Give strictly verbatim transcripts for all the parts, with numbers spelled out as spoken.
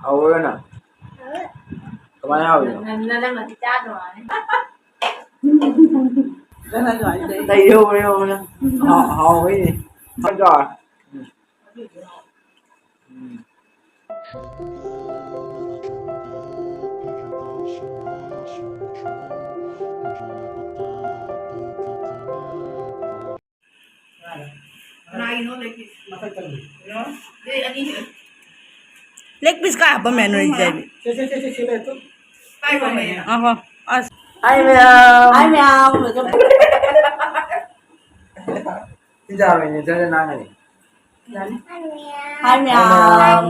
ꯍꯥꯎꯕ꯭ꯔꯣ ꯅꯪ? ꯀꯃꯥꯏꯅ ꯍꯥꯎꯔꯤꯅꯣ? ꯅꯪ, ꯅꯪ, ꯅꯪ ꯉꯁꯤ ꯆꯥꯗ꯭ꯔꯣ? ꯅꯪ ꯑꯗꯨꯃꯥꯏꯅ ꯇꯧ꯫ ꯇꯩ ꯍꯧꯔꯦ, ꯍꯧꯔꯦ꯫ ꯍꯥꯎ-, ꯍꯥꯎꯕꯩꯅꯦ꯫ ꯐꯖꯅ ꯆꯥꯎꯔꯦ꯫ ꯎꯝ꯫ ꯎꯝ꯫ ꯀꯅꯥꯒꯤꯅꯣ leg piece? ꯃꯊꯛꯇꯅꯤ꯫ ꯅꯣ? ꯑꯗꯨꯗꯤ ꯑꯅꯤ꯫ Leg piece ꯀꯥꯏ ꯍꯥꯞꯄꯝꯃꯦ ꯅꯣꯏ ꯆꯦ? ꯁꯦ, ꯁꯦ, ꯁꯦ, ꯁꯦ, ꯁꯦ, ꯁꯦ, ꯁꯦ꯫ ꯉꯥꯏꯈꯣ꯫ ꯑꯁ꯫ Hi ꯃꯌꯥꯝ꯫ Hi ꯃꯌꯥꯝ꯫ ꯏꯟꯖꯥꯡ ꯆꯥꯔꯅꯤ꯫ Hi ꯃꯌꯥꯝ꯫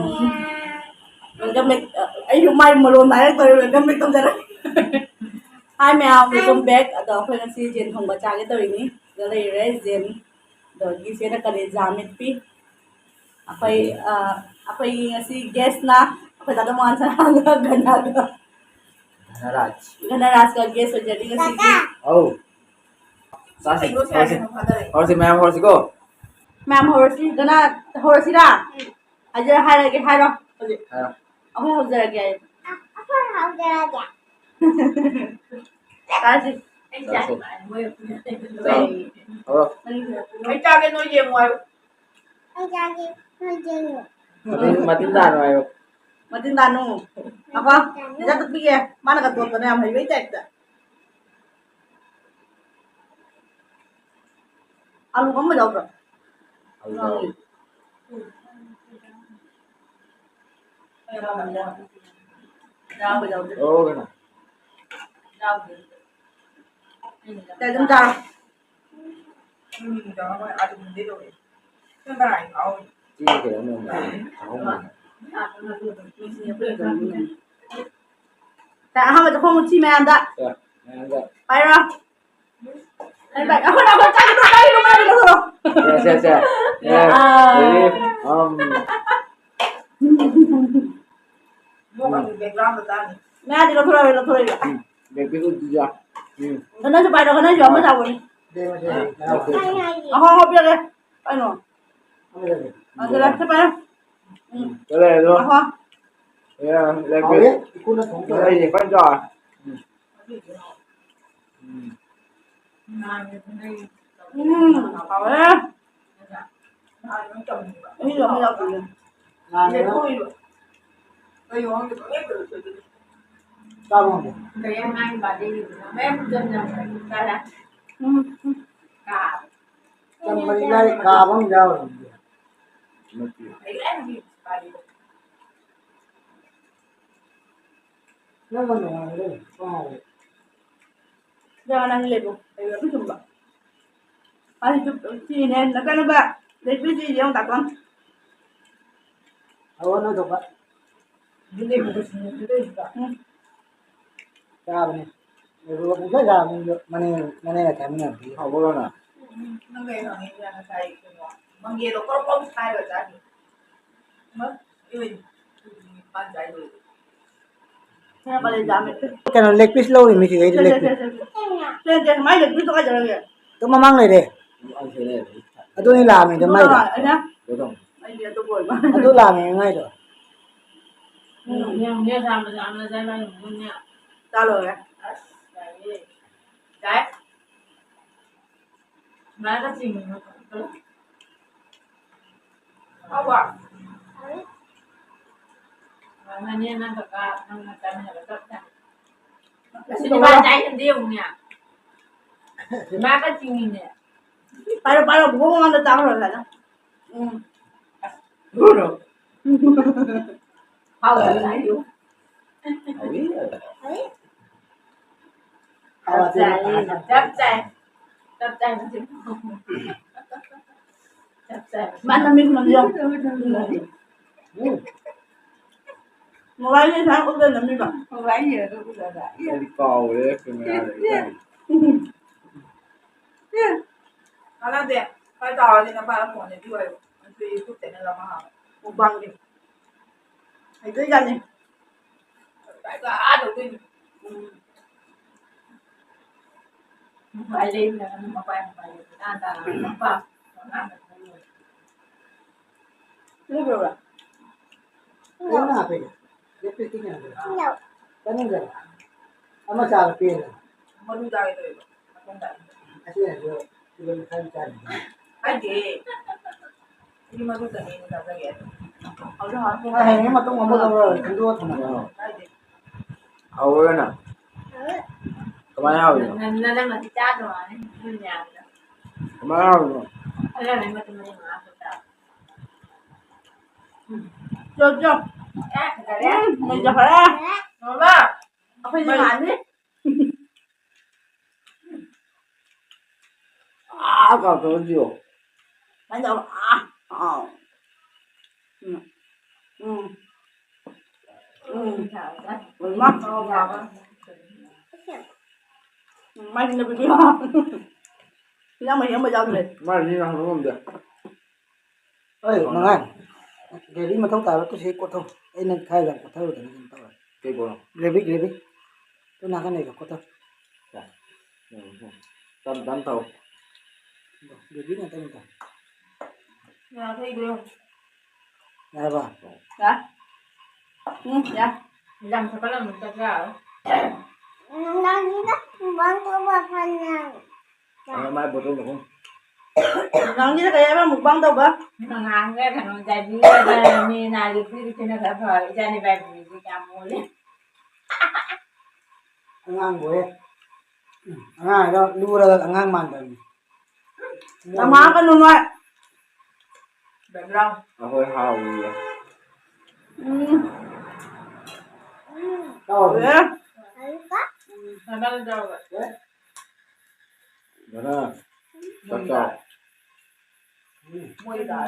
Welcome back. ꯑꯩꯁꯨ ꯃꯥꯏ ꯃꯔꯣꯟ ꯍꯥꯏꯔꯛꯇꯧꯔꯦ, welcome back ꯇꯧꯖꯔꯛꯑꯦ꯫ Hi ꯃꯌꯥꯝ, welcome back. ꯑꯗꯣ ꯑꯩꯈꯣꯏ ꯉꯁꯤ ꯌꯦꯟ ꯊꯣꯡꯕ ꯆꯥꯒꯦ ꯇꯧꯔꯤꯅꯤ꯫ ꯁꯤꯗ ꯂꯩꯔꯦ ꯌꯦꯟ꯫ ꯑꯗꯣ ꯏꯆꯦꯅ ꯀꯂꯦꯖꯥ ꯃꯦꯠꯄꯤ꯫ ꯑꯩꯈꯣꯏ, ꯑ, ꯑꯩꯈꯣꯏꯒꯤ ꯉꯁꯤ guest ꯅ ꯑꯩꯈꯣꯏ ꯗꯥꯗꯥ ꯃꯣꯍꯟ ꯁꯅꯥꯒ ꯒꯅꯥꯒ꯫ ꯙꯅꯔꯥꯖ꯫ ꯒꯅꯔꯥꯖꯀ guest ꯑꯣꯏꯖꯔꯤ ꯉꯁꯤꯒꯤ꯫ ꯑꯧ꯫ ꯆꯥꯁꯤ, ꯍꯧꯔꯁꯤ꯫ ꯍꯧꯔꯁꯤ, ꯃꯌꯥꯝ ꯍꯧꯔꯁꯤꯀꯣ꯫ ꯃꯌꯥꯝ ꯍꯧꯔꯁꯤ, ꯒꯅꯥ ꯍꯧꯔꯁꯤꯔꯥ? ꯍꯥꯏꯖꯔ-, ꯍꯥꯏꯔꯒꯦ, ꯍꯥꯏꯔꯣ ꯍꯧꯖꯤꯛ꯫ ꯍꯥꯏꯔꯣ꯫ ꯑꯩꯈꯣꯏ ꯍꯧꯖꯔꯒꯦ ꯍꯥꯏꯌꯦ꯫ ꯑꯩꯈꯣꯏ ꯍꯧꯖꯔꯒꯦ꯫ ꯆꯥꯁꯤ꯫ ꯆꯥꯁꯤ꯫ ꯆꯥꯎ꯫ ꯍꯧꯔꯣ꯫ ꯑꯩ ꯆꯥꯒꯦ, ꯅꯣꯏ ꯌꯦꯡꯉꯨ ꯍꯥꯏꯌꯨ꯫ ꯑꯩ ꯆꯥꯒꯦ, ꯅꯣꯏ ꯌꯦꯡꯉꯨ꯫ ꯃꯇꯤꯟ, ꯃꯇꯤꯟ ꯇꯥꯅꯨ ꯍꯥꯏꯌꯨ꯫ ꯃꯇꯤꯟ ꯇꯥꯅꯨ꯫ ꯉꯥꯏꯈꯣ, ꯏꯖꯥ ꯇꯨꯞꯄꯤꯒꯦ꯫ ꯃꯥꯅꯒ ꯇꯣꯠꯄꯅꯦ ꯌꯥꯝ ꯍꯩꯕꯩ type ꯇ꯫ ꯑꯂꯨ ꯀꯪꯕ ꯌꯥꯎꯗ꯭ꯔꯣ? ꯑꯂꯨ ꯌꯥꯎꯏ꯫ ꯌꯥꯎꯕ ꯌꯥꯎꯗꯦ꯫ ꯌꯥꯎꯔꯒꯅ? ꯌꯥꯎꯗꯦ꯫ ꯀꯩ ꯑꯗꯨꯝ ꯆꯥꯔꯣ꯫ ꯎꯝ, ꯌꯥꯎꯔꯝꯃꯣꯏ꯫ ꯑꯂꯨꯗꯤ ꯂꯣꯏꯔꯦ꯫ ꯅꯪ ꯀꯅꯥꯒꯤ ꯌꯥꯎꯔꯤ? ꯆꯦ ꯀꯩꯅꯣ ꯅꯣꯡꯃ ꯆꯥꯍꯧ ꯃꯥꯜꯂꯦ꯫ ꯁꯦ, ꯑꯍꯥꯟꯕꯗ ꯈꯣꯡ ꯎꯠꯁꯤ ꯃꯌꯥꯝꯗ꯫ ꯁꯦ, ꯃꯌꯥꯝꯗ꯫ ꯄꯥꯏꯔꯣ꯫ ꯄꯥꯏ, ꯄꯥꯏ꯫ ꯑꯩꯈꯣꯏ, ꯑꯩꯈꯣꯏ ꯆꯥꯈꯤꯅꯨ, ꯆꯥꯈꯤꯅꯨ, ꯃꯥꯒꯤ ꯂꯧꯊꯣꯔꯣ꯫ ꯁꯦ, ꯁꯦ, ꯁꯦ꯫ ꯑꯦ, ꯑꯥ꯫ Ready? ꯑꯝ꯫ ꯃꯌꯥꯗꯤ ꯂꯧꯊꯣꯔꯛꯑꯣ, ꯂꯧꯊꯣꯔꯛꯑꯣ꯫ ꯎꯝ, background ꯗꯨꯁꯨ ꯌꯥ-, ꯎꯝ꯫ ꯅꯪꯁꯨ ꯄꯥꯏꯔꯣ, ꯅꯪꯁꯨ ꯑꯃ ꯆꯥꯎꯕꯅꯤ꯫ ꯑꯥ, okay꯫ ꯑꯍꯣ, ꯑꯍꯣ, ꯄꯤꯔꯒꯦ꯫ ꯀꯩꯅꯣ? ꯑꯗꯨ ꯂꯥꯛꯇ ꯄꯥꯏꯔꯣ꯫ ꯎꯝ꯫ ꯆꯠꯂꯦ ꯑꯗꯣ꯫ ꯑꯍꯣ꯫ ꯍꯥꯎꯋꯦ, ꯏꯀꯨꯅ ꯊꯣꯡ ꯇꯧꯔꯦ꯫ ꯎꯝ꯫ ꯎꯝ, ꯍꯥꯎꯋꯦ꯫ ꯑꯩꯁꯨ ꯑꯃ ꯌꯥꯎꯁꯜꯂꯦ꯫ ꯉꯥꯡꯉꯦ꯫ ꯆꯥꯕ ꯉꯝꯗꯦ꯫ ꯎꯝ, ꯎꯝ꯫ ꯆꯝꯕꯗꯤ ꯂꯥꯏ, ꯀꯥꯕ ꯑꯃ ꯌꯥꯎꯔꯤ꯫ ꯅꯪꯅ ꯅꯨꯡꯉꯥꯏꯕꯗꯣ ꯀꯥꯎꯔꯦ꯫ ꯌꯥ, ꯅꯪ ꯂꯩꯕꯣ? ꯂꯩꯕꯣ? ꯑꯗꯨꯒꯨꯝꯕ꯫ ꯑꯩꯁꯨ ꯁꯤꯅꯦ, ꯅꯆꯥꯅꯨꯄꯥ ꯂꯩꯕꯤꯁꯤ ꯌꯦꯡꯉꯨ, ꯗꯥꯛꯇꯣꯟ꯫ ꯑꯋꯣ, ꯅꯣꯏ ꯊꯣꯛꯄ꯫ ꯑꯗꯨꯅꯦ ꯃꯗꯨꯁꯨ ꯅꯨꯡꯁꯤꯗꯣꯏꯁꯤꯗ꯫ ꯎꯝ꯫ ꯆꯥꯕꯅꯦ꯫ ꯑꯗꯨꯒ ꯄꯨꯡꯆꯥꯏ ꯆꯥꯕꯅꯤ, ꯃꯅꯦ, ꯃꯅꯦꯒ ꯆꯥꯃꯤꯟꯅꯕꯗꯤ꯫ ꯍꯥꯎꯕ꯭ꯔꯣ ꯅꯪ? ꯎꯝ, ꯅꯪ ꯀꯩꯅꯣ ꯍꯪꯉꯤꯗꯨꯅ ꯉꯁꯥꯏ ꯀꯩꯅꯣ, ꯃꯪꯒꯦꯗꯣ ꯀ꯭ꯔꯣꯛ ꯀ꯭ꯔꯣꯛ ꯁꯥꯏꯔꯒ ꯆꯥꯈꯤ꯫ ꯀꯩꯅꯣ, leg piece ꯂꯧꯔꯤ ꯃꯤꯁꯤꯗꯤ, ꯑꯩꯗꯤ leg piece꯫ ꯁꯦ, ꯁꯦ, ꯁꯦ, ꯁꯦ꯫ ꯁꯦ, ꯁꯦ, ꯃꯥꯏ leg piece ꯇꯣ ꯀꯥꯏ ꯆꯠꯈ꯭ꯔꯒꯦ? ꯇꯨ ꯃꯃꯥꯡ ꯂꯩꯔꯦ꯫ ꯑꯗꯨꯅꯤ ꯂꯥꯛꯑꯝꯃꯤꯗꯣ ꯃꯥꯏꯗꯣ꯫ ꯑꯗꯨ ꯑꯣꯏꯕ꯫ ꯑꯗꯨ ꯂꯥꯛꯑꯝꯃꯤ ꯃꯥꯏꯗꯣ꯫ ꯎꯝ, ꯌꯦꯡꯉꯨꯅꯦ, ꯁꯥ ꯃꯆꯥ ꯃꯆꯥ ꯂꯩꯔꯝꯒꯅꯤꯅꯦ꯫ ꯆꯥ ꯂꯣꯏꯔꯦ꯫ ꯑꯁ, ꯌꯥꯏꯌꯦ꯫ ꯌꯥꯏ꯫ ꯁꯨꯃꯥꯏꯅ ꯆꯤꯡꯉꯤꯅꯣ꯫ ꯍꯥꯎꯕ꯭ꯔꯣ? ꯃꯥꯅꯦ, ꯅꯪ ꯀꯀꯥ, ꯅꯪ ꯅꯆꯥꯅꯨꯄꯥ ꯆꯞ ꯆꯥꯏ꯫ ꯑꯁꯤ ꯅꯨꯄꯥ ꯆꯥꯏ ꯑꯝꯇ ꯌꯦꯡꯉꯨꯅꯦ꯫ ꯃꯥꯒ ꯆꯤꯡꯉꯤꯅꯦ꯫ ꯄꯥꯏꯔꯣ, ꯄꯥꯏꯔꯣ, ꯕꯣꯕꯣꯛ ꯃꯃꯥꯡꯗ ꯆꯥꯈ꯭ꯔꯣ, ꯁꯨꯃꯥꯏꯅ꯫ ꯎꯝ꯫ ꯍꯥꯎꯕ꯭ꯔꯥ ꯍꯥꯏꯌꯨ꯫ ꯍꯥꯎꯏ꯫ ꯆꯞ ꯆꯥꯏ꯫ ꯆꯞ ꯆꯥꯏ꯫ ꯆꯞ ꯆꯥꯏ꯫ ꯆꯞ ꯆꯥꯏ꯫ ꯃꯥꯅ ꯃꯤ ꯃꯌꯥꯝ꯫ ꯎꯝ꯫ Mobile ꯁꯨꯃꯥꯏꯅ ꯎꯠꯂ ꯅꯝꯃꯤꯕ꯫ Mobile ꯌꯦꯡꯉꯒ ꯎꯠꯂꯒ꯫ ꯑꯩꯗꯤ ꯀꯥꯎꯔꯦ camera ꯗ꯫ ꯎꯝ꯫ ꯀꯥꯟꯅꯗꯦ꯫ ꯈꯔ ꯆꯥꯎꯔꯗꯤ ꯅꯄꯥꯅ phone ꯅꯦꯠꯄꯤꯌꯨ ꯍꯥꯏꯌꯨ꯫ ꯑꯗꯨ YouTube channel ꯑꯃ ꯍꯥꯡꯉꯣ꯫ Mukbang ꯒꯤ꯫ ꯍꯩꯗꯣꯏꯖꯥꯠꯅꯤ꯫ ꯀꯥꯏꯗ ꯑꯥ ꯇꯧꯗꯣꯏꯅꯤ꯫ ꯎꯝ꯫ ꯃꯄꯥꯟ ꯂꯩꯕꯅ ꯃꯄꯥꯟ ꯃꯄꯥꯟ ꯂꯩꯕꯅ ꯇꯥ ꯇꯥ ꯃꯄꯥ꯫ ꯂꯩꯕ꯭ꯔꯣ? ꯀꯩꯅꯣ ꯍꯥꯞꯄꯦ꯫ ꯂꯦꯞꯄꯤꯁꯇꯤꯛ ꯌꯥꯝ ꯐꯖꯩ꯫ ꯆꯥꯅꯤꯡꯗ꯭ꯔꯣ? ꯑꯃ ꯆꯥꯕ ꯄꯦꯟꯅ꯫ ꯃꯔꯨ ꯆꯥꯒꯦ ꯇꯧꯔꯤꯕ꯫ ꯃꯈꯣꯡ ꯆꯥꯒꯦ꯫ ꯑꯁꯤ ꯍꯥꯏꯁꯨ ꯀꯤꯂꯣ ꯃꯈꯥꯏ ꯆꯥꯅꯤ꯫ ꯍꯥꯏꯗꯦ꯫ ꯑꯩꯗꯤ ꯃꯔꯨ ꯆꯥꯅꯤꯡꯉꯦ ꯆꯥꯖꯒꯦ꯫ ꯍꯧꯖꯤꯛ ꯍꯧꯖꯤꯛ ꯑ, ꯍꯌꯦꯡ ꯃꯇꯨꯡ ꯑꯃꯨꯛ ꯂꯧꯔꯒ ꯈꯟꯗꯣꯛꯑ ꯊꯝꯃꯣ꯫ ꯍꯥꯏꯗꯦ꯫ ꯍꯥꯎꯕ꯭ꯔꯣ ꯅꯪ? ꯀꯃꯥꯏꯅ ꯍꯥꯎꯔꯤꯅꯣ? ꯅꯪ, ꯅꯪ ꯉꯁꯤ ꯆꯥꯗ꯭ꯔꯣ? ꯃꯌꯥꯝꯅ꯫ ꯀꯃꯥꯏꯅ ꯍꯥꯎꯔꯤꯅꯣ? ꯑꯗꯨꯅ ꯅꯪ ꯃꯇꯨꯝ ꯃꯔꯤ ꯃꯉꯥ ꯈꯛꯇ꯫ ꯆꯣ, ꯆꯣ꯫ ꯆꯥꯛ ꯐꯖꯔꯦ꯫ ꯎꯝ, ꯃꯩ ꯆꯠꯈ꯭ꯔꯦ꯫ ꯃꯃꯥ꯫ ꯑꯩꯈꯣꯏꯗꯤ ꯃꯩ ꯉꯥꯟꯅꯤ꯫ ꯑꯥ, ꯀꯥꯎꯊꯣꯛꯑꯁꯤꯔꯣ? ꯁꯨꯃꯥꯏꯅ ꯇꯧꯔꯒ, ꯑꯥ, ꯑꯥ꯫ ꯎꯝ꯫ ꯎꯝ꯫ ꯎꯝ꯫ ꯎꯝ꯫ ꯎꯝ, ꯃꯥꯏꯁꯤꯅ ꯚꯤꯗꯤꯑꯣ꯫ ꯏꯟꯖꯥꯡ ꯃꯍꯤ ꯑꯃ ꯌꯥꯎꯗ꯭ꯔꯦ꯫ ꯃꯥꯏꯁꯤ ꯌꯥꯝ ꯍꯥꯎꯔꯝꯗꯦ꯫ ꯑꯩ ꯃꯉꯥꯏ꯫ ꯒꯥꯔꯤ ꯃꯊꯧ ꯇꯥꯕ ꯇꯨꯁꯤ ꯀꯣꯠꯊꯧ꯫ ꯑꯩꯅ ꯈꯔ ꯌꯥꯝ ꯀꯣꯠꯊꯔꯨꯗꯅ ꯀꯩꯅꯣ ꯇꯧꯔꯦ꯫ ꯀꯩ ꯄꯣꯠꯅꯣ? Gravy, gravy. ꯇꯨ ꯅꯥꯀꯟ ꯂꯩꯗꯣ ꯀꯣꯠꯊꯧ꯫ ꯌꯥ꯫ ꯎꯝ, ꯎꯝ꯫ ꯇꯞ ꯇꯞ ꯇꯧ꯫ ꯒ꯭ꯔꯦꯚꯤ ꯉꯥꯛꯇꯅꯤꯗ꯫ ꯌꯥꯔꯕ? ꯌꯥ꯫ ꯎꯝ, ꯌꯥ꯫ ꯌꯥꯝ ꯊꯛꯀꯠꯂꯝꯃꯤ ꯆꯥꯛ ꯆꯥꯔꯣꯏ꯫ ꯅꯨꯡꯗꯥꯡꯁꯤꯗ ꯃꯨꯛꯕꯥꯡ ꯇꯧꯕ ꯐꯅ꯫ ꯑ, ꯃꯥꯏ ꯕꯣꯇꯜ ꯃꯈꯨꯝ꯫ ꯅꯨꯡꯗꯥꯡꯁꯤꯗ ꯀꯩ ꯍꯥꯏꯕ ꯃꯨꯛꯕꯥꯡ ꯇꯧꯕ? ꯑꯉꯥꯡꯒ ꯀꯩꯅꯣ ꯗꯥꯏꯕꯤꯒ ꯃꯤ ꯅꯥꯒꯤ ꯐꯨꯔꯤꯗꯨꯅ ꯈꯔ ꯐꯔꯦ꯫ ꯏꯆꯥꯅꯤ ꯕꯥꯏꯕꯤꯁꯤ ꯌꯥꯝ ꯑꯣꯜꯂꯦ꯫ ꯑꯉꯥꯡꯕꯨ ꯍꯦꯛ, ꯎꯝ, ꯑꯉꯥꯡ ꯍꯥꯏꯗꯣ ꯂꯨꯔꯒ ꯑꯉꯥꯡ ꯃꯥꯟꯗꯕꯅꯤ꯫ ꯌꯥꯝ ꯉꯥꯡꯉꯛꯀꯅꯨ ꯅꯣꯏ꯫ ꯕꯦꯛꯒ꯭ꯔꯥꯎꯟ꯫ ꯑꯩꯈꯣꯏ ꯍꯥꯎꯔꯤꯌꯦ꯫ ꯎꯝ꯫ ꯇꯧꯔꯦ꯫ ꯍꯥꯎꯔꯦ꯫ ꯎꯝ, ꯁꯥꯏꯃꯟ ꯇꯧꯔꯦ꯫ ꯗꯅꯥ, ꯆꯥꯛ ꯆꯥꯎ꯫ ꯃꯣꯏꯗ꯫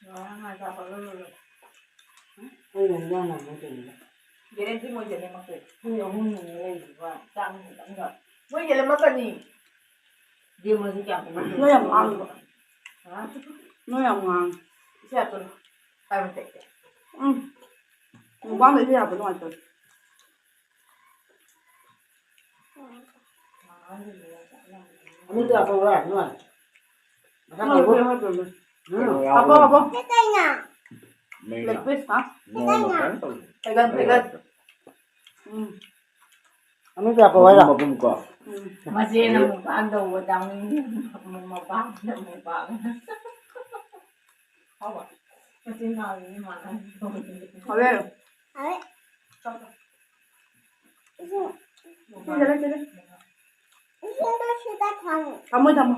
ꯉꯔꯥꯡ ꯉꯥ ꯆꯥꯕ ꯂꯣꯏꯔꯦ꯫ ꯑꯩꯅ ꯏꯟꯖꯥꯡ ꯍꯪꯕ ꯃꯇꯝꯗ꯫ ꯒꯦꯔꯦꯟꯇꯤ ꯃꯣꯏꯗꯅꯦ ꯃꯈꯣꯏ꯫ ꯄꯨꯡ ꯑꯍꯨꯝꯅꯦ ꯂꯩꯔꯤꯕ꯫ ꯆꯥꯛ ꯈꯤꯇꯪꯒ꯫ ꯃꯣꯏ ꯍꯦꯜꯂꯝꯃꯛꯀꯅꯤ꯫ ꯅꯣꯏ ꯌꯥꯝ ꯉꯥꯡꯉꯤꯕ꯫ ꯍꯥ? ꯅꯣꯏ ꯌꯥꯝ ꯉꯥꯡꯉꯤ꯫ ꯏꯆꯦ ꯑꯇꯣꯟ꯫ ꯄꯥꯏꯕ ꯇꯦꯛ ꯇꯦꯛ꯫ ꯎꯝ꯫ ꯃꯨꯛꯕꯥꯡꯗ ꯏꯁꯩ ꯍꯥꯞꯄ ꯅꯨꯡꯉꯥꯏꯇꯕꯅꯦ꯫ ꯑꯃꯗ ꯍꯥꯞꯄꯧꯔꯥ? ꯅꯨꯡꯉꯥꯏ꯫ ꯎꯝ, ꯀꯩꯅꯣ ꯍꯥꯞꯄꯣ, ꯌꯥꯎꯕ꯭ꯔꯣ? ꯍꯥꯞꯄꯣ꯫ ꯃꯩꯅ꯫ Leg piece, ꯍꯥ? ꯅꯣꯡꯃ ꯀꯩꯅꯣ ꯇꯧꯁꯦ꯫ ꯐꯩꯒꯟ, ꯐꯩꯒꯟ꯫ ꯎꯝ꯫ ꯑꯃꯨꯛ ꯀꯌꯥ ꯄꯧ ꯍꯥꯏꯔꯣ? ꯃꯄꯨꯝ ꯀꯣ꯫ ꯎꯝ꯫ ꯃꯆꯦꯅ ꯃꯨꯛꯕꯥꯡ ꯇꯧꯕ ꯇꯥꯃꯤꯅꯤ꯫ ꯃꯄꯥꯅ ꯃꯨꯛꯕꯥꯡ꯫ ꯍꯥꯎꯕ꯫ ꯃꯆꯤꯟ ꯃꯅꯥꯎꯅꯤ ꯃꯥꯅ꯫ ꯍꯥꯎꯋꯦ꯫ ꯍꯥꯎꯋꯦ꯫ ꯆꯥꯎ, ꯆꯥꯎ꯫ ꯏꯁꯤꯡ꯫ ꯏꯁꯤꯡꯗ ꯂꯩꯇꯦꯗ꯫ ꯏꯁꯤꯡꯗꯣ ꯁꯤꯗ ꯊꯝꯃꯨ꯫ ꯊꯝꯃꯣ, ꯊꯝꯃꯣ꯫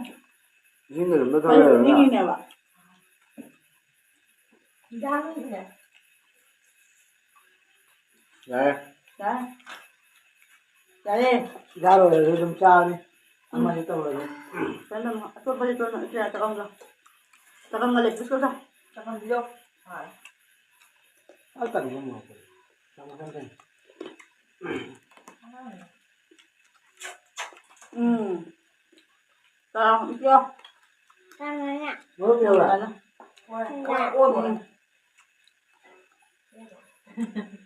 ꯏꯁꯤꯡꯗ ꯑꯗꯨꯝ ꯊꯝꯃꯣ꯫ ꯏꯪꯉꯤꯅꯦꯕ꯫ ꯌꯥꯔꯦ꯫ ꯌꯥꯔꯦ꯫ ꯌꯥꯔꯦ꯫ ꯌꯥꯔꯣꯏ, ꯑꯗꯨ ꯑꯗꯨꯝ ꯆꯥꯔꯅꯤ꯫ ꯎꯝ꯫ ꯑꯃꯗꯤ ꯇꯧꯔꯅꯤ꯫ ꯀꯩꯅꯣ, ꯑꯇꯣꯞꯄꯗꯤ ꯇꯣꯟ-, ꯁꯦ, ꯆꯒꯪꯒ꯫ ꯆꯒꯪꯒ ꯂꯦꯞꯄꯁꯨ ꯆꯥ꯫ ꯆꯒꯪꯁꯤꯗꯣ꯫ ꯍꯣꯏ꯫ ꯑ, ꯀꯔꯤꯅꯣ ꯃꯣꯔꯣꯛ ꯀꯔꯤ? ꯆꯥꯃꯁ ꯑꯃ ꯀꯔꯤ? ꯎꯝ꯫ ꯆꯥꯔꯣ, ꯏꯆꯦ꯫ ꯆꯥꯔꯣꯅꯦ꯫ ꯃꯣꯔꯣꯛ ꯌꯥꯎꯕ꯭ꯔꯥ? ꯍꯣꯏ, ꯍꯣꯏ, ꯑꯣꯟꯕꯅꯦ꯫ ꯎꯝ꯫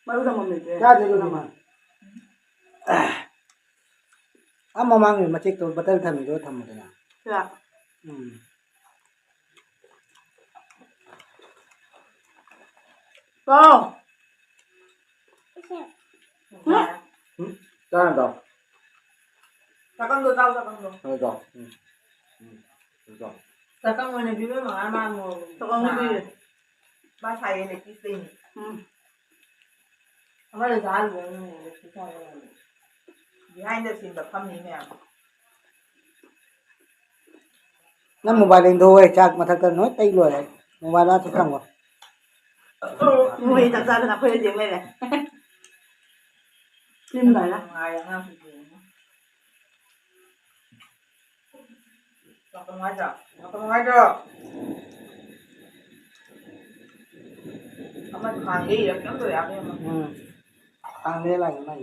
ꯃꯔꯨ ꯊꯝꯐꯝ ꯂꯩꯇ꯭ꯔꯦ꯫ ꯆꯥꯗꯦ, ꯏꯕꯦꯝꯃ꯫ ꯑꯥ, ꯃꯃꯥꯡꯒꯤ ꯃꯆꯦꯠꯇꯣ ꯕꯇꯔ ꯊꯝꯃꯤꯗꯣ ꯊꯝꯃꯨꯗꯅ꯫ ꯁꯤꯔꯥ? ꯎꯝ꯫ ꯆꯥꯎ꯫ ꯎꯝ? ꯆꯥꯔ ꯆꯥꯎ꯫ ꯆꯥꯛꯀꯪꯗꯣ ꯆꯥꯎ, ꯆꯥꯛꯀꯪꯗꯣ꯫ ꯆꯥꯔ ꯆꯥꯎ꯫ ꯎꯝ꯫ ꯎꯝ, ꯆꯥꯎ꯫ ꯆꯥꯛꯀꯪ ꯑꯣꯏꯅ ꯄꯤꯕ ꯃꯥ, ꯃꯥ ꯅꯣꯡꯃ ꯆꯥꯛꯀꯪꯗꯣ ꯄꯤꯔꯦ꯫ ꯃꯥ ꯁꯥꯏꯌꯦ, ꯂꯦꯛꯄꯤꯁ ꯂꯩꯅꯤ꯫ ꯎꯝ꯫ ꯑꯃꯗ ꯆꯥꯍꯜꯂꯨꯔꯅꯨ, ꯂꯦꯛꯄꯤꯁ ꯆꯥꯍꯜꯂꯨꯔꯅꯨ꯫ Behind the scene ꯗ ꯐꯝꯃꯤ ꯃꯌꯥꯝ꯫ ꯅꯪ mobile ꯂꯦꯡꯗꯣꯛꯑꯣ, ꯆꯥꯛ ꯃꯊꯛꯇ ꯂꯣꯏ ꯇꯩ ꯂꯣꯏꯔꯦ꯫ Mobile ꯑꯥ ꯊꯝꯃꯣ꯫ ꯃꯣꯏ ꯆꯥꯛ ꯆꯥꯗꯅ ꯑꯩꯈꯣꯏꯗ ꯌꯦꯡ ꯂꯩꯔꯦ꯫ ꯐꯤꯂꯝ ꯂꯣꯏꯔꯦ꯫ ꯅꯨꯡꯉꯥꯏꯔꯦ ꯑꯉꯥꯡꯁꯤꯡꯁꯦ꯫ ꯂꯥꯛꯀꯅꯨ ꯍꯥꯏꯗ꯭ꯔꯣ? ꯂꯥꯛꯀꯅꯨ ꯍꯥꯏꯗ꯭ꯔꯣ? ꯑꯃ ꯈꯥꯡꯗꯦ, ꯏꯔꯛ ꯀꯩꯝ ꯇꯧ ꯌꯥꯗꯦ ꯑꯃ꯫ ꯎꯝ꯫ ꯈꯥꯡꯗꯦ, ꯂꯥꯛꯑꯦ ꯃꯥꯏ꯫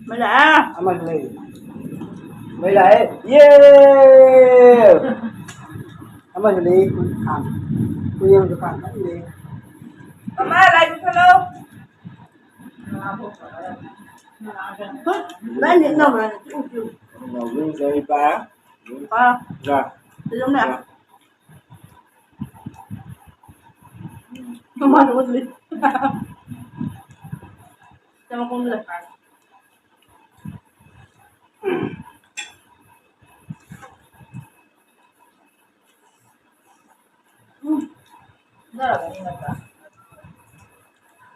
ꯃꯩ ꯂꯥꯛꯑꯦ꯫ ꯑꯃꯁꯨ ꯂꯩꯔꯤ꯫ ꯃꯩ ꯂꯥꯛꯑꯦ꯫ ꯌꯦ! ꯑꯃꯁꯨ ꯂꯩ꯫ ꯈꯥꯡ-, ꯎꯌꯦꯟ ꯗꯨꯀꯥꯟ ꯀꯟꯅ ꯂꯩ꯫ ꯃꯃꯥ, ꯂꯥꯏ ꯄꯨꯁꯜꯂꯣ꯫ ꯂꯥꯏ ꯅꯤꯛꯅꯕ꯭ꯔꯥ? ꯅꯥꯎꯕꯤ ꯂꯩꯕ꯫ ꯑꯥ꯫ ꯌꯥ꯫ ꯑꯗꯨꯝꯅꯦ꯫ ꯌꯥ꯫ ꯃꯃꯥꯗ ꯎꯠꯂꯤ꯫ ꯆꯃꯈꯣꯡꯗ ꯂꯩ꯫ ꯎꯝ꯫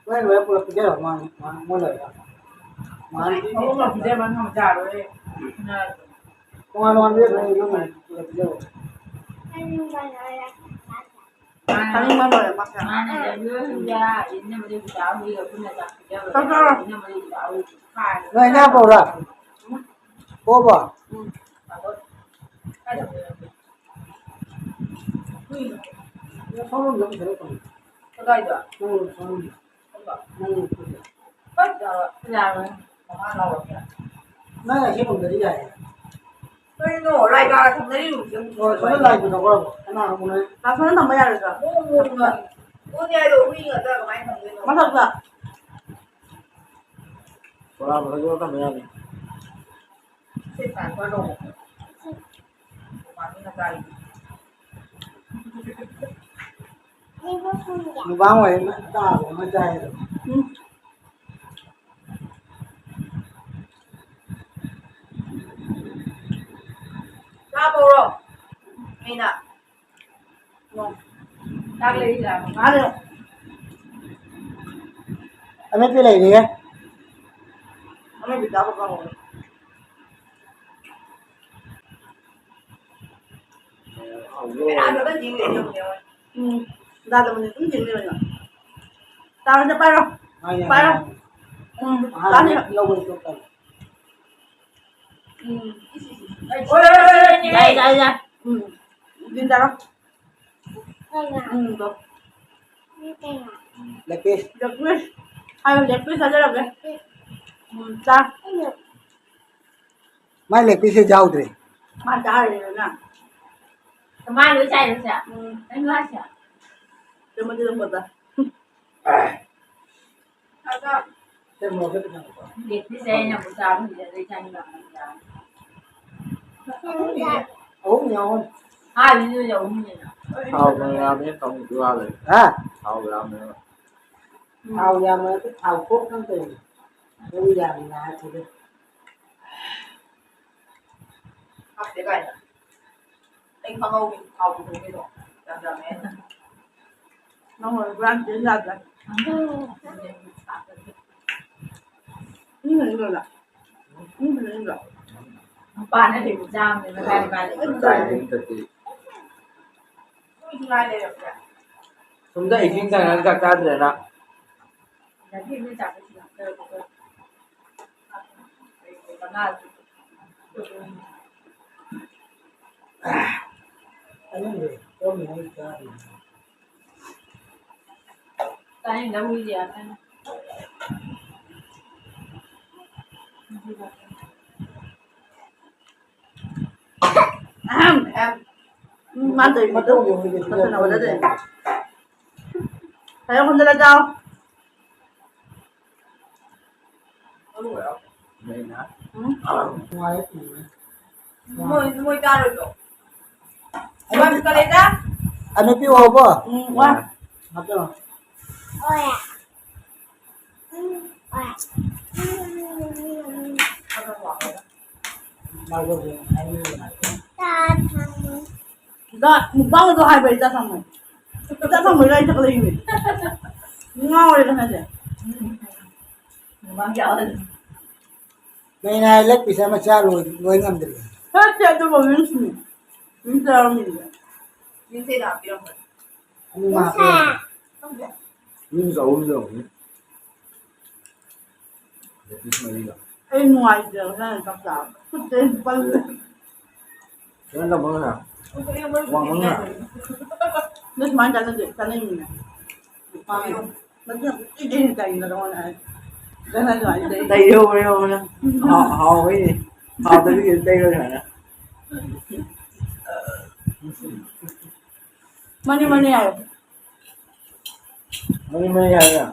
ꯂꯣꯏ ꯂꯣꯏ ꯄꯨꯂꯞ ꯄꯤꯖꯔꯣ, ꯃꯥ, ꯃꯥ, ꯃꯣꯏ ꯂꯣꯏꯔꯒ꯫ ꯃꯥ ꯑꯍꯨꯝꯂꯛ ꯄꯤꯖꯕ ꯉꯝꯖꯔꯣꯏ꯫ ꯇꯣꯉꯥꯟ ꯇꯣꯉꯥꯟ ꯄꯤꯖꯕ ꯅꯪ ꯄꯨꯂꯞ ꯄꯤꯖꯔꯣ꯫ ꯆꯥꯅꯤꯡꯕ ꯂꯣꯏꯔꯦ ꯃꯥꯁꯦ꯫ ꯃꯥꯅ ꯂꯩꯕꯤꯔꯣꯏ ꯍꯨꯏꯌꯥ, ꯏꯟꯅꯕꯗꯤ ꯄꯩꯁꯥ ꯍꯨꯏꯒ ꯄꯨꯟꯅ ꯆꯥꯛ ꯄꯤꯖꯕꯗ ꯆꯥꯛ ꯆꯥꯔꯣ꯫ ꯏꯟꯅꯕꯗꯤ ꯄꯩꯁꯥ ꯍꯨꯏ ꯈꯥꯏꯔꯦ꯫ ꯅꯣꯏ ꯏꯟꯅ ꯄꯨꯔꯥ? ꯎꯝ꯫ ꯄꯣꯕꯣ? ꯎꯝ꯫ ꯀꯥꯏꯗ ꯄꯨꯔꯛꯀꯦ? ꯀꯗꯥꯏꯗ? ꯅꯪ ꯑꯁꯤ ꯔꯨꯝꯗꯗꯤ ꯌꯥꯏꯌꯦ꯫ ꯀꯩꯅꯣ? ꯂꯥꯏ ꯀꯥ ꯊꯝꯅꯔꯤꯕꯁꯦ ꯑꯃꯨꯛ ꯑꯣ, ꯁꯣꯝꯗ ꯂꯥꯏ ꯄꯨꯊꯣꯛꯈ꯭ꯔꯕꯣ? ꯀꯅꯥ ꯍꯪꯕꯅꯣ? ꯂꯥꯛꯁꯣꯟꯗ ꯊꯝꯕ ꯌꯥꯔꯣꯏꯗ꯭ꯔꯣ? ꯃꯑꯣꯡ ꯃꯑꯣꯡꯗ꯫ ꯄꯨꯅꯤ ꯍꯥꯏꯗꯣ ꯍꯨꯏ ꯉꯥꯛꯇ ꯀꯃꯥꯏꯅ ꯊꯝꯗꯣꯏꯅꯣ? ꯃꯊꯛꯇ꯫ ꯕꯣꯔꯥ ꯃꯊꯛꯇ ꯊꯝꯕ ꯌꯥꯅꯤ꯫ ꯁꯤ transfer ꯇꯧꯕ꯫ ꯃꯄꯥꯟꯗ ꯆꯥꯔꯤ꯫ ꯅꯨꯄꯥ ꯑꯣꯏꯔꯦ, ꯇꯥꯕ ꯑꯃ ꯆꯥꯏ ꯑꯗꯣ꯫ ꯎꯝ꯫ ꯆꯥꯕꯧꯔꯣ? ꯑꯩꯅ꯫ ꯆꯥꯛ ꯂꯩꯔꯤꯔꯥ? ꯉꯥꯏꯍꯥꯛ ꯂꯩꯔꯣ꯫ ꯑꯃꯦꯠꯄꯤ ꯂꯩꯔꯤꯌꯦ꯫ ꯑꯃꯦꯠꯄꯤ ꯆꯥꯕ ꯀꯥꯎꯍꯧꯔꯦ꯫ ꯀꯅꯥꯅꯣ ꯅꯪ ꯌꯦꯡꯉꯤꯗꯣ? ꯎꯝ, ꯌꯥꯗꯕꯅꯦ, ꯑꯗꯨꯝ ꯌꯦꯡ ꯂꯩꯕꯅꯦ꯫ ꯇꯥꯔꯣ, ꯄꯥꯏꯔꯣ꯫ ꯄꯥꯏꯔꯣ꯫ ꯎꯝ, ꯑꯍꯥꯟꯕ ꯇꯥꯅꯤ꯫ ꯂꯧꯕꯗ ꯆꯣꯞꯄꯅꯤ꯫ ꯎꯝ꯫ ꯌꯥꯏ, ꯌꯥꯏ, ꯌꯥꯏ꯫ ꯎꯝ꯫ ꯌꯦꯟ ꯆꯥꯔꯣ꯫ ꯎꯝ, ꯇꯧ꯫ ꯂꯦꯄꯤꯁ꯫ ꯂꯦꯄꯤꯁ꯫ ꯍꯥꯏꯌꯣ, ꯂꯦꯄꯤꯁ ꯆꯥꯖꯔꯒꯦ꯫ ꯎꯝ, ꯆꯥ꯫ ꯃꯥꯏ ꯂꯦꯄꯤꯁꯁꯦ ꯌꯥꯎꯗ꯭ꯔꯦ꯫ ꯃꯥ ꯆꯥꯔꯤꯔꯣ ꯅꯪ? ꯃꯥ ꯂꯣꯏ ꯆꯥꯏꯔꯣ ꯁꯦ? ꯎꯝ꯫ ꯀꯩꯅꯣ ꯍꯥꯏꯁꯦ? ꯀꯩꯅꯣꯗꯤ ꯑꯗꯨꯝ ꯄꯣꯠꯇ꯫ ꯂꯦꯄꯤꯁꯁꯦ ꯑꯩꯅ ꯑꯃꯨꯛ ꯆꯥꯕ ꯍꯧꯖꯤꯛ ꯑꯗꯩ ꯆꯥꯅꯤꯡꯕ ꯑꯃ ꯆꯥꯕ꯫ ꯑꯍꯨꯝꯅꯤ, ꯑꯍꯨꯝ꯫ ꯍꯥꯏꯕꯅꯤ ꯅꯣꯏꯅ ꯑꯍꯨꯝꯅꯤꯅ꯫ ꯊꯥꯎ ꯃꯌꯥꯝꯅꯦ ꯇꯧꯔꯤꯗꯨ ꯍꯥꯜꯂꯦ꯫ ꯍꯥ? ꯊꯥꯎ ꯌꯥꯝꯃꯦꯕ꯫ ꯊꯥꯎ ꯌꯥꯝꯃꯗꯤ ꯊꯥꯎ ꯊꯣꯛꯅꯕ ꯇꯧꯔꯤꯅꯤ꯫ ꯅꯪ ꯌꯥꯝꯅ ꯍꯥꯏꯁꯤꯗꯤ꯫ ꯍꯥꯞꯇꯦ ꯀꯥꯏꯅ꯫ ꯑꯩ ꯈꯪꯍꯧꯋꯤ ꯊꯥꯎ ꯄꯨꯊꯣꯛꯈꯤꯗꯣ꯫ ꯌꯥꯝ ꯌꯥꯝꯃꯦ ꯍꯥꯏꯅ꯫ ꯅꯪ ꯑꯣꯏꯔꯕ꯭ꯔꯥ ꯌꯥꯝ ꯊꯤꯅ ꯌꯥꯗ꯭ꯔꯦ꯫ ꯎꯝ꯫ ꯎꯝ, ꯎꯝ, ꯎꯝ꯫ ꯅꯨꯄꯥꯅ ꯍꯦꯟꯅ ꯆꯥꯕꯅꯦ ꯃꯁꯥ ꯅꯨꯄꯥꯗꯤ꯫ ꯀꯥꯏꯗꯩ ꯅꯠꯇꯦ꯫ ꯁꯣꯝꯗ ꯏꯁꯤꯡ ꯊꯥꯡꯅ ꯆꯥꯛ ꯆꯥꯗ꯭ꯔꯦꯅ꯫ ꯆꯥꯅꯤꯡꯗꯕ ꯍꯨꯏꯗꯤ ꯌꯥꯝ ꯆꯥꯅꯤꯡ꯫ ꯑꯍꯝ, ꯑꯍꯝ꯫ ꯎꯝ, ꯃꯥ ꯇꯧꯔꯤꯕꯗꯣ꯫ ꯃꯇꯧꯒꯤ ꯍꯨꯏꯗꯤ ꯐꯖꯅ ꯍꯣꯠꯅꯗꯣꯏꯅꯦ꯫ ꯍꯥꯏꯔꯣ, ꯈꯨꯝꯖꯤꯜꯂ ꯆꯥꯎ꯫ ꯎꯝ꯫ ꯃꯣꯏ, ꯃꯣꯏ ꯆꯥꯔꯣꯏꯗ꯭ꯔꯣ? ꯑꯅꯨꯄꯤ, ꯀꯂꯦꯖꯥ? ꯑꯅꯨꯄꯤ ꯋꯥꯎꯕ? ꯎꯝ, ꯋꯥ꯫ ꯍꯥꯞꯆꯔꯣ꯫ ꯗ, ꯃꯨꯛꯕꯥꯡꯗꯣ ꯍꯥꯏꯕ ꯑꯩ ꯆꯥꯛ ꯊꯣꯡꯕ꯫ ꯆꯥꯛ ꯊꯣꯡꯕꯩ ꯂꯥꯏꯔꯤꯛ ꯇꯧ ꯂꯩꯔꯤꯅꯦ꯫ ꯉꯥꯎꯔꯦꯗ ꯅꯪꯁꯦ꯫ ꯃꯨꯛꯕꯥꯡ ꯆꯥꯕ꯫ ꯅꯩꯅ ꯍꯥꯏ ꯂꯦꯛ ꯄꯤꯁ ꯑꯃ ꯆꯥ ꯂꯣꯏ, ꯂꯣꯏ ꯉꯝꯗ꯭ꯔꯤ꯫ ꯐꯠꯇꯦ ꯑꯗꯨꯕꯨ ꯔꯤꯜꯁꯅꯤ꯫ ꯔꯤꯜꯁ ꯌꯥꯎꯔꯝꯃꯤꯅꯦ꯫ ꯔꯤꯜꯁ ꯑꯩꯅ ꯍꯥꯞꯄꯤꯔꯝꯕꯅꯤ꯫ ꯑꯅꯤꯃꯛ ꯍꯥꯞꯄꯤꯔꯝꯃꯦ꯫ ꯈꯪꯗꯦ꯫ ꯔꯤꯜꯁ ꯑꯍꯨꯝ ꯌꯧꯔꯝꯃꯤ꯫ ꯂꯦꯛ ꯄꯤꯁ ꯃꯔꯤꯒ꯫ ꯑꯩ ꯅꯨꯡꯉꯥꯏꯇꯦꯕ ꯅꯪꯅ ꯆꯥꯛ ꯆꯥꯕ꯫ ꯈꯨꯠꯇꯩ ꯄꯜꯂꯦ꯫ ꯀꯩꯅꯣ ꯇꯧꯕ ꯉꯁꯥꯏ꯫ ꯋꯥꯡꯕ ꯉꯁꯥꯏ꯫ ꯅꯣꯏ ꯁꯨꯃꯥꯏꯅ ꯆꯥꯟꯅꯗꯦ, ꯆꯥꯅꯩꯃꯤꯅꯦ꯫ ꯃꯗꯨ ꯌꯥꯝ ꯊꯤꯅ ꯆꯥꯅꯤꯡꯕ ꯅꯉꯣꯟꯗ ꯍꯥꯏ꯫ ꯅꯪ ꯁꯨꯃꯥꯏꯅ ꯇꯩ꯫ ꯇꯩꯌꯣ, ꯇꯩꯌꯣ, ꯇꯩꯌꯣ꯫ ꯍꯥꯎ-, ꯍꯥꯎꯕꯩꯅꯦ꯫ ꯍꯥꯎꯇꯕꯤꯒꯤ ꯇꯩꯔꯣ ꯁꯨꯃꯥꯏꯅ꯫ ꯃꯅꯤ, ꯃꯅꯤ ꯍꯥꯏꯌꯣ꯫ ꯃꯅꯤ, ꯃꯅꯤ ꯍꯥꯏꯌꯣ꯫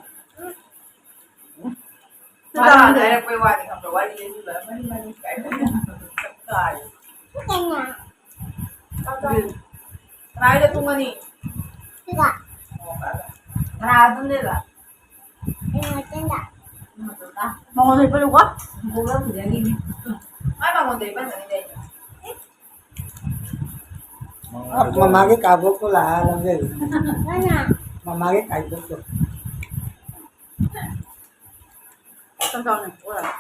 ꯃꯥꯅ ꯍꯥꯟꯅ ꯍꯥꯏꯔꯛꯄꯩ ꯋꯥꯅꯤ ꯈꯪꯕ꯭ꯔꯥ? ꯋꯥꯔꯤ ꯂꯤꯕ ꯃꯅꯤ ꯃꯅꯤ ꯀꯥꯏꯅ꯫ ꯆꯞ ꯇꯥꯔꯦ꯫ ꯀꯅꯥꯏꯗ ꯄꯨꯡ ꯑꯅꯤ? ꯁꯤꯗ꯫ ꯀꯅꯥ ꯑꯗꯨꯝ ꯂꯩꯕ? ꯑꯩ ꯉꯥꯛꯇꯪꯗ꯫ ꯃꯉꯣꯟꯗ ꯄꯤꯔꯨꯀꯣ꯫ ꯃꯥꯏ ꯃꯉꯣꯟꯗ ꯄꯤꯔꯨꯀꯣ꯫ ꯃꯃꯥꯒꯤ ꯀꯥꯕꯣꯛꯇꯣ ꯂꯥꯛꯑ ꯂꯧꯖꯔꯤ꯫ ꯃꯃꯥꯒꯤ ꯀꯥꯏꯕꯣꯛꯇꯣ꯫ ꯆꯥꯎꯅ ꯄꯣꯔꯥ꯫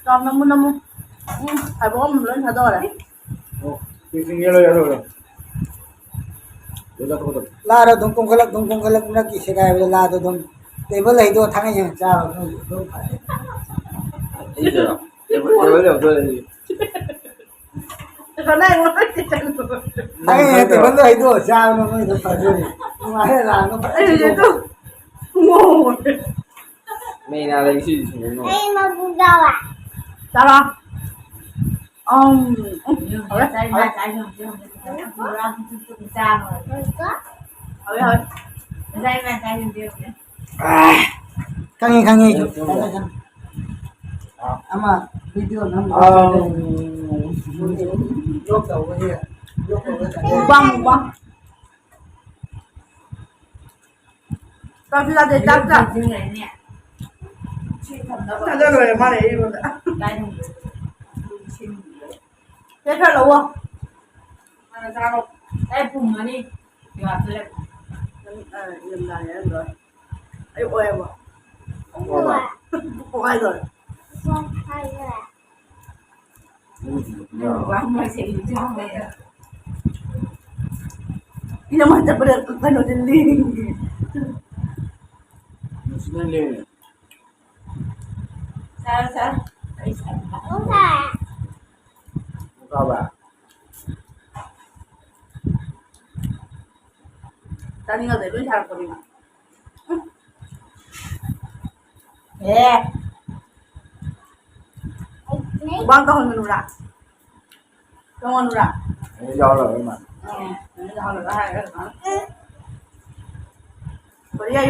ꯆꯥꯎ, ꯅꯝꯃꯨ, ꯅꯝꯃꯨ꯫ ꯎꯝ, ꯐꯥꯏꯕꯣꯛ ꯑꯃ ꯂꯣꯏ ꯊꯥꯗꯣꯛꯑꯔꯦ꯫ ꯑꯣ, ꯄꯤꯁꯤꯡ ꯌꯦꯜꯂꯣ, ꯌꯦꯜꯂꯣ, ꯌꯦꯜꯂꯣ꯫ ꯂꯥꯗ ꯑꯗꯨꯝ ꯀꯣꯡꯈꯠꯂꯛ, ꯑꯗꯨꯝ ꯀꯣꯡꯈꯠꯂꯛ, ꯅꯛꯀꯤ ꯁꯦꯒꯥꯏꯕꯗ ꯂꯥꯗ ꯑꯗꯨꯝ ꯇꯦꯕꯜ ꯍꯩꯗꯣꯛꯑ ꯊꯥꯡꯒꯠ ꯌꯦꯡ ꯆꯥꯕ ꯅꯣꯏ ꯑꯗꯨꯝ ꯐꯔꯦ꯫ ꯑꯩꯗꯔꯣ? ꯇꯦꯕꯜ, ꯇꯦꯕꯜ ꯌꯧꯗꯣꯔꯦ ꯑꯩꯗꯤ꯫ ꯀꯅꯥ ꯑꯩꯉꯣꯟꯗ ꯊꯥꯡꯒꯠ ꯌꯦꯡ ꯇꯦꯕꯜꯗ ꯍꯩꯗꯣꯛꯑ ꯆꯥꯕꯅ ꯅꯣꯏꯗ ꯐꯗꯣꯏꯅꯤ꯫ ꯅꯨꯡꯉꯥꯏꯔꯦ ꯂꯥꯗ ꯐꯖꯅ ꯑꯩ ꯍꯧꯖꯤꯛ ꯇꯨꯝ ꯉꯧꯔꯦ꯫ ꯃꯩꯅ ꯂꯩ ꯁꯤ ꯁꯤꯡꯖꯨ꯫ ꯑꯩ ꯃꯕꯨꯛ ꯌꯥꯎꯋꯦ꯫ ꯆꯥꯔꯣ꯫ ꯑꯝ, ꯎꯝ, ꯍꯧꯔꯦ, ꯍꯧꯔꯦ꯫ ꯍꯧꯔꯦ, ꯍꯧꯔꯦ꯫ ꯑꯥ, ꯈꯪꯉꯤ, ꯈꯪꯉꯤ ꯑꯩꯁꯨ꯫ ꯈꯪꯉꯦ, ꯈꯪꯉꯦ꯫ ꯑꯃ video ꯅꯝꯕ ꯃꯨꯛꯕꯥꯡ, ꯃꯨꯛꯕꯥꯡ꯫ ꯆꯥꯛꯁꯨ ꯆꯥꯗꯦ, ꯆꯥꯛ ꯆꯥ꯫ ꯆꯥꯖ ꯂꯣꯏꯔꯦ, ꯃꯥꯅ ꯑꯩꯉꯣꯟꯗ꯫ ꯆꯦ ꯈꯔ ꯂꯧꯋꯣ꯫ ꯍꯥꯟꯅ ꯆꯥꯔꯣ꯫ ꯑꯩ ꯄꯨꯝꯃꯅꯤ꯫ ꯅꯪ, ꯑ, ꯏꯪꯊꯝꯊꯥꯅꯦ ꯅꯪꯗꯣ꯫ ꯑꯩ ꯑꯣꯏꯌꯦꯕ꯫ ꯑꯣꯏꯕ꯫ ꯄꯣꯛꯈꯥꯏꯗꯣꯔꯦ꯫ ꯏꯅꯝꯃ ꯆꯠꯄꯗ ꯀꯩꯅꯣꯗ ꯂꯦꯡꯉꯦ꯫ ꯅꯨꯡꯁꯤꯠꯅ ꯂꯦꯡꯉꯦ꯫ ꯆꯥꯔꯣ, ꯆꯥꯔꯣ꯫ ꯑꯩ ꯆꯥꯔꯣ꯫ ꯆꯥꯕ꯫ ꯆꯥꯅꯤꯡꯉꯗꯤ ꯂꯣꯏ ꯁꯥꯔꯛꯄꯅꯤ꯫ ꯑꯦ꯫ ꯃꯨꯛꯕꯥꯡ ꯇꯧꯍꯟꯒꯅꯨꯔꯥ? ꯇꯧꯍꯟꯒꯅꯨꯔꯥ? ꯑꯩ ꯌꯥꯎꯔꯔꯣꯏ ꯃꯥ꯫ ꯑꯦ, ꯅꯪ ꯌꯥꯎꯔꯔꯣꯏ ꯍꯥꯏꯔꯒ꯫ ꯀꯔꯤ ꯍꯥꯏ?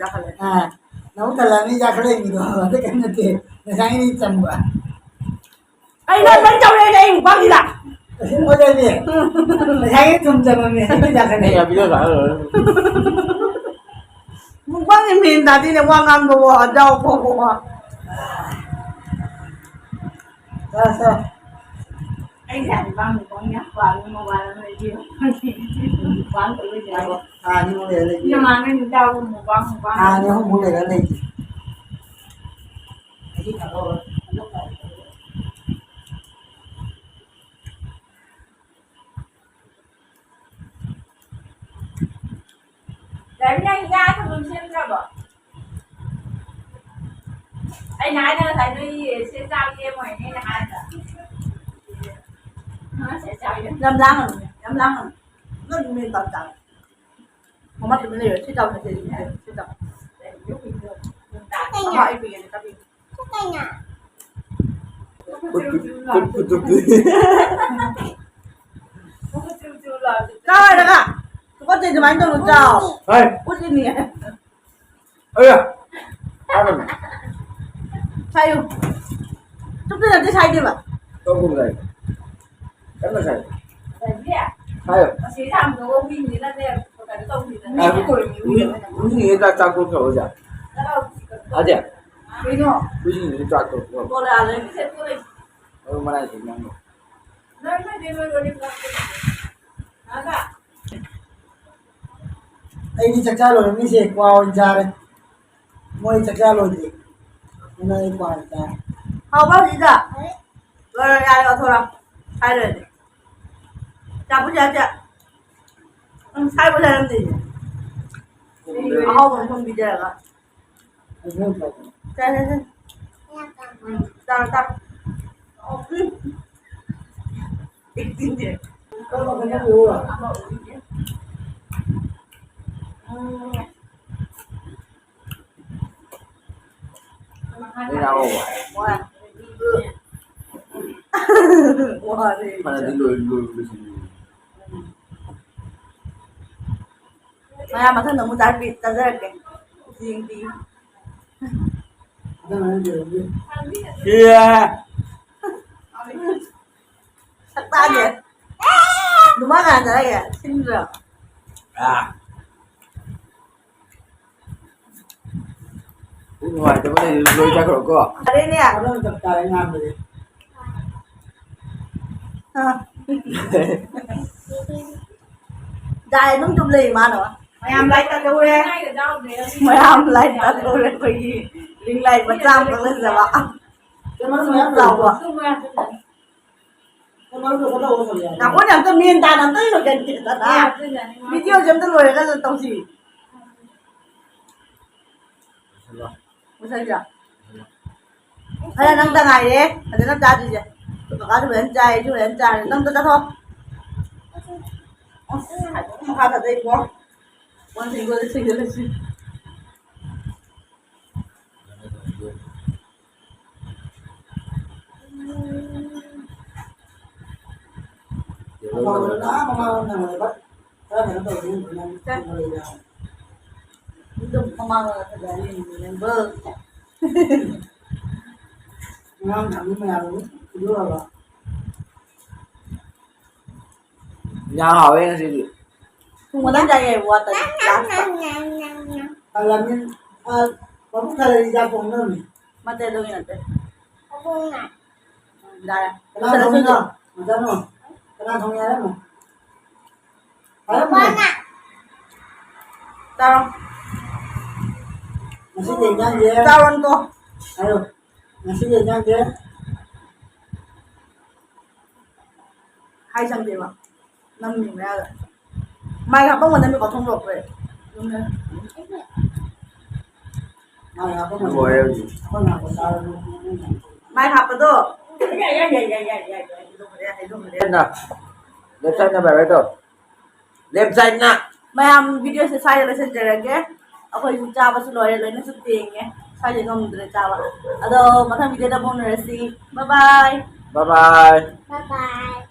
ꯆꯥꯈꯠꯂꯦ꯫ ꯑꯥ, ꯅꯕꯨꯛ ꯊꯜꯂꯛꯑꯕꯅꯤꯅ ꯆꯥꯈꯠꯂꯛꯏꯅꯤꯗꯣ, ꯑꯗꯨ ꯀꯩꯝ ꯅꯠꯇꯦ꯫ ꯉꯁꯥꯏꯒꯤꯗꯤ ꯆꯝꯕ꯫ ꯑꯩ ꯅꯪ ꯂꯣꯏ ꯇꯧꯔꯦꯅꯦ ꯑꯩ ꯃꯨꯛꯕꯥꯡꯁꯤꯗ꯫ ꯑꯁꯦꯡꯕꯗꯅꯦ꯫ ꯉꯁꯥꯏꯒꯤ ꯊꯨꯝ ꯆꯝꯃꯝꯃꯦ, ꯍꯧꯖꯤꯛꯇꯤ ꯆꯥꯈꯠꯂꯦ꯫ ꯑꯩ ꯌꯥꯕꯤꯔꯣ ꯂꯥꯛꯑꯣ꯫ ꯃꯨꯛꯕꯥꯡꯁꯦ ꯃꯦꯟ ꯇꯥꯗꯦꯅꯦ, ꯋꯥ ꯉꯥꯡꯕꯋꯣ, ꯑꯖꯥꯎ ꯄꯣꯛꯄꯋꯣ꯫ ꯆꯥ, ꯆꯥ꯫ ꯑꯩꯁꯦ ꯍꯧꯖꯤꯛꯀꯥꯟ ꯃꯨꯛꯕꯥꯡ ꯌꯥꯝ ꯄꯥꯝꯃꯦ, ꯃꯣꯕꯥꯏꯜ ꯑꯃ ꯂꯩꯕꯤꯌꯨ꯫ ꯃꯨꯛꯕꯥꯡ ꯇꯧꯗꯣꯏꯁꯦ꯫ ꯉꯥꯏꯈꯣ, ꯊꯥ ꯑꯅꯤꯃꯨꯛ ꯂꯩꯔ ꯂꯩꯕꯤꯌꯨ꯫ ꯅꯃꯥꯟꯅꯕꯤ ꯅꯨꯄꯥꯕꯨ ꯃꯨꯛꯕꯥꯡ, ꯃꯨꯛꯕꯥꯡ꯫ ꯊꯥ ꯑꯅꯤ ꯑꯍꯨꯝꯃꯨꯛ ꯂꯩꯔ ꯂꯩꯒꯦ꯫ ꯑꯩꯗꯤ ꯊꯥꯗꯣꯛꯑꯔꯣꯏ꯫ ꯂꯩꯃꯤꯅ ꯍꯤꯟꯖꯥꯡ ꯑꯊꯨꯝꯕ ꯁꯦꯝꯗ꯭ꯔꯕꯣ? ꯑꯩꯅ ꯍꯥꯏꯅ ꯉꯁꯥꯏ ꯅꯣꯏꯒꯤ ꯁꯦ ꯆꯥꯕ ꯂꯦꯝꯃꯣꯏꯅꯦ ꯑꯩꯅ ꯍꯥꯏꯗ꯭ꯔꯥ? ꯉꯥ ꯁꯦ ꯆꯥꯕ ꯂꯦꯝ-, ꯌꯥꯝ ꯂꯥꯡꯒꯅꯨ, ꯌꯥꯝ ꯂꯥꯡꯒꯅꯨ꯫ ꯅꯣꯏ ꯃꯦꯟ ꯇꯥꯕ ꯆꯥꯔꯣ꯫ ꯃꯃꯥ ꯇꯨꯃꯤꯟ ꯂꯩꯌꯣ꯫ ꯁꯤ ꯆꯥꯎ, ꯁꯤ ꯆꯥꯎ, ꯁꯤ ꯆꯥꯎ꯫ ꯀꯩꯅꯣ? ꯑꯃ ꯑꯩ ꯄꯤꯒꯦ, ꯆꯥꯕꯤꯌꯨ꯫ ꯀꯩꯅꯣ? ꯈꯨꯠ, ꯈꯨꯠ, ꯈꯨꯠ, ꯈꯨꯠ꯫ ꯆꯥꯎ ꯍꯥꯏꯔꯒ꯫ ꯇꯨꯀꯠꯆꯩ, ꯑꯗꯨꯃꯥꯏꯅ ꯇꯧꯅꯨ, ꯆꯥꯎ꯫ ꯍꯥꯏ꯫ ꯎꯠꯂꯤꯅꯦ꯫ ꯑꯌꯥ! ꯍꯥꯏꯕꯅꯦ꯫ ꯁꯥꯏꯌꯨ꯫ ꯆꯨꯞꯇ ꯅꯠꯇꯦ ꯁꯥꯏꯗꯦꯕ꯫ ꯇꯧꯕ ꯂꯩ꯫ ꯀꯟꯅ ꯁꯥꯏ꯫ ꯁꯥꯏꯌꯨ꯫ ꯑꯁꯤ ꯊꯥꯡꯗꯣꯛꯑꯣ, ꯍꯨꯏꯅꯤꯅꯅꯦ, ꯀꯩꯅꯣ ꯇꯧꯕꯤꯗꯅꯦ꯫ ꯉꯥꯏꯈꯣ꯫ ꯍꯨꯏ-, ꯍꯨꯏꯅꯦ ꯆꯥꯛ ꯆꯥꯛ ꯇꯣꯛꯈ꯭ꯔꯕꯣ ꯍꯧꯖꯤꯛ? ꯆꯠꯂꯣ꯫ ꯑꯗꯦ? ꯀꯩꯅꯣ? ꯍꯨꯏꯅꯦ ꯆꯥꯛ ꯇꯣꯛꯈ꯭ꯔꯕꯣ? ꯕꯣꯔꯥ ꯂꯩꯔꯝꯃꯤꯁꯦ ꯇꯣꯛꯑꯦ꯫ ꯑꯗꯨ ꯃꯅꯥꯏ ꯅꯪ ꯅꯣꯏ ꯃꯥꯗꯤ ꯅꯣꯏ ꯂꯣꯏꯅ ꯄꯨꯔꯛꯇꯣꯏꯅꯦ꯫ ꯑꯩꯗꯤ ꯆꯥꯛ ꯆꯥ ꯂꯣꯏꯔꯕꯅꯤꯁꯦ, ꯀ꯭ꯋꯥ ꯑꯣꯏꯅ ꯆꯥꯔꯦ꯫ ꯃꯣꯏ ꯆꯥꯛ ꯆꯥ ꯂꯣꯏꯗ꯭ꯔꯤ꯫ ꯑꯗꯨꯅ ꯑꯩ ꯀ꯭ꯋꯥ ꯑꯣꯏꯅ ꯆꯥꯔꯦ꯫ ꯍꯥꯎꯕ꯭ꯔꯣ ꯍꯧꯖꯤꯛꯇ? ꯂꯣꯏꯔꯦ, ꯌꯥꯔꯦ, ꯑꯣꯊꯣꯔꯣ꯫ ꯍꯥꯏꯔꯣꯏꯗꯤ꯫ ꯆꯥꯕꯨ ꯆꯥ ꯆꯥ꯫ ꯎꯝ, ꯁꯥꯏꯕꯨ ꯁꯥꯏꯔꯝꯗꯣꯏꯅꯦ꯫ ꯑꯍꯥꯎꯕ ꯑꯃ ꯊꯣꯡꯕꯤꯗꯔꯒ꯫ ꯁꯦ, ꯁꯦ, ꯁꯦ꯫ ꯎꯝ, ꯆꯥꯔꯣ, ꯆꯥꯔꯣ꯫ ꯎꯝ꯫ ꯏꯁꯤꯡꯁꯦ꯫ ꯎꯝ꯫ ꯅꯣꯏ ꯉꯥ ꯉꯧꯕ? ꯋꯥ꯫ ꯋꯥꯔꯦ꯫ ꯐꯅꯗꯤ ꯂꯣꯏ-, ꯂꯣꯏ-, ꯂꯣꯏꯁꯤꯟꯕꯤꯌꯨ꯫ ꯃꯌꯥꯝ ꯃꯊꯪꯗ ꯑꯃꯨꯛ ꯆꯥꯔꯛꯀꯦ, ꯆꯥꯖꯔꯛꯀꯦ꯫ ꯌꯦꯡꯕꯤꯌꯨ꯫ ꯁꯤ꯫ ꯁꯛꯇꯥꯁꯦ꯫ ꯅꯨꯄꯥ ꯀꯅꯥ ꯆꯥꯔꯛꯏꯒꯦ? ꯁꯤꯟꯗ꯭ꯔꯣ? ꯑꯥ꯫ ꯄꯨꯛ ꯅꯨꯡꯉꯥꯏꯇꯕ ꯂꯩꯔꯁꯨ ꯂꯣꯏ ꯆꯠꯈ꯭ꯔꯣꯀꯣ꯫ ꯐꯔꯦꯅꯦ꯫ ꯑꯗꯨꯝ ꯆꯞ ꯆꯥꯔꯦ ꯉꯥꯡꯕꯗꯤ꯫ ꯑꯥ꯫ ꯗꯥꯏ ꯑꯗꯨꯝ ꯆꯨꯝ ꯂꯩ ꯃꯥꯅ꯫ ꯃꯌꯥꯝ ꯂꯥꯏ ꯀꯠꯇꯧꯔꯦ꯫ ꯃꯌꯥꯝ ꯂꯥꯏ ꯀꯠꯇꯧꯔꯦ ꯑꯩꯈꯣꯏꯒꯤ ring light ꯃꯆꯥ ꯑꯃꯈꯛ ꯂꯩꯖꯕ꯫ ꯆꯥꯎꯕ꯫ ꯅꯥꯀꯣꯟꯁꯦ ꯑꯝꯇ ꯃꯦꯟ ꯇꯥꯅ ꯑꯝꯇ ꯂꯣꯏꯒꯟꯒꯦꯗꯅ꯫ Videoꯁꯦ ꯑꯝꯇ ꯂꯣꯏꯔꯒ ꯇꯧꯁꯤ꯫ ꯂꯣꯏꯁꯜꯂꯣ꯫ ꯂꯣꯏꯁꯜꯂꯣ꯫ ꯈꯔ ꯅꯪꯇ ꯉꯥꯏꯔꯦ ꯐꯖꯅ ꯆꯥꯗ꯭ꯔꯤꯁꯦ꯫ ꯑꯩꯈꯣꯏ ꯀꯀꯥꯁꯨ ꯐꯖꯅ ꯆꯥꯏ, ꯑꯩꯁꯨ ꯐꯖꯅ ꯆꯥꯔꯦ꯫ ꯅꯪ ꯑꯝꯇ ꯆꯥꯊꯣꯛꯑꯣ꯫ ꯑꯁ, ꯃꯈꯥ ꯊꯥꯗꯩꯀꯣ꯫ ꯀꯣꯟ ꯐꯦꯡꯗꯣꯛꯑꯁꯤ, ꯐꯦꯡꯗꯣꯛꯑꯁꯤ꯫ ꯑꯗꯨꯝ ꯃꯃꯥꯡꯂꯣꯝꯗ ꯐꯖꯅ ꯌꯦꯡꯕꯤꯔꯝꯕ꯫ ꯑꯉꯥꯡ ꯊꯝꯃꯤ ꯃꯌꯥꯝꯗꯨ ꯐꯨꯗꯣꯔꯕ꯫ ꯏꯟꯖꯥꯡ ꯍꯥꯎꯋꯦ ꯉꯁꯤꯗꯤ꯫ ꯊꯨꯝ ꯈꯇꯪ ꯆꯥꯏ ꯌꯥꯏ, ꯋꯥꯇ ꯂꯥꯁꯇ꯫ ꯍꯜꯂꯝꯅꯤ꯫ ꯑ, ꯃꯕꯨꯛ ꯊꯜꯂꯗꯤ ꯆꯥꯛ ꯊꯣꯡꯅꯕꯅꯤ꯫ ꯅꯠꯇꯦ, ꯑꯗꯨꯒꯤ ꯅꯠꯇꯦ꯫ ꯌꯥꯔꯦ꯫ ꯀꯅꯥ ꯊꯣꯡꯉꯤꯅꯣ? ꯃꯆꯥꯅꯣ? ꯀꯅꯥ ꯊꯣꯡꯉꯤ ꯍꯥꯏꯔꯝꯃꯣ? ꯍꯥꯏꯔꯝꯃꯣ? ꯏꯄꯥꯅ꯫ ꯆꯥꯔꯣ꯫ ꯉꯁꯤꯒꯤ ꯏꯟꯖꯥꯡꯁꯦ ꯆꯥꯔꯣꯟꯗꯣ꯫ ꯍꯥꯏꯌꯣ꯫ ꯉꯁꯤꯒꯤ ꯏꯟꯖꯥꯡꯁꯦ ꯍꯥꯏ ꯆꯪꯗꯦꯕ꯫ ꯅꯝꯃꯤ ꯃꯌꯥꯗ꯫ ꯃꯥꯏ ꯍꯥꯞꯄꯝꯒ ꯅꯝꯃꯤ ꯀꯣ ꯊꯣꯡ ꯂꯣꯛꯄ꯭ꯔꯦ꯫ ꯃꯥꯏ ꯍꯥꯞꯄꯝꯃꯣꯏ꯫ ꯑꯩꯈꯣꯏꯅ ꯍꯥꯞꯄ ꯆꯥꯔꯁꯨ ꯃꯥꯏ ꯍꯥꯞꯄꯗꯣ꯫ ꯂꯦꯞ ꯁꯥꯏꯠꯅ ꯚꯥꯏ ꯚꯥꯏ ꯇꯧ꯫ ꯂꯦꯞ ꯁꯥꯏꯠꯅ꯫ ꯃꯌꯥꯝ ꯚꯤꯗꯤꯑꯣꯁꯦ ꯁ꯭ꯋꯥꯏꯗ ꯂꯣꯏꯁꯤꯟꯖꯔꯒꯦ꯫ ꯑꯩꯈꯣꯏꯁꯨ ꯆꯥꯕꯁꯨ ꯂꯣꯏꯔꯦ, ꯂꯣꯏꯅꯁꯨ ꯇꯦꯡꯉꯦ꯫ ꯁ꯭ꯋꯥꯏꯗ ꯉꯝꯗ꯭ꯔꯦ ꯆꯥꯕ꯫ ꯑꯗꯣ ꯃꯊꯪ ꯚꯤꯗꯤꯑꯣꯗ ꯑꯃꯨꯛ ꯎꯅꯔꯁꯤ꯫ ꯕꯥꯏ ꯕꯥꯏ꯫ ꯕꯥꯏ ꯕꯥꯏ꯫ ꯕꯥꯏ ꯕꯥꯏ꯫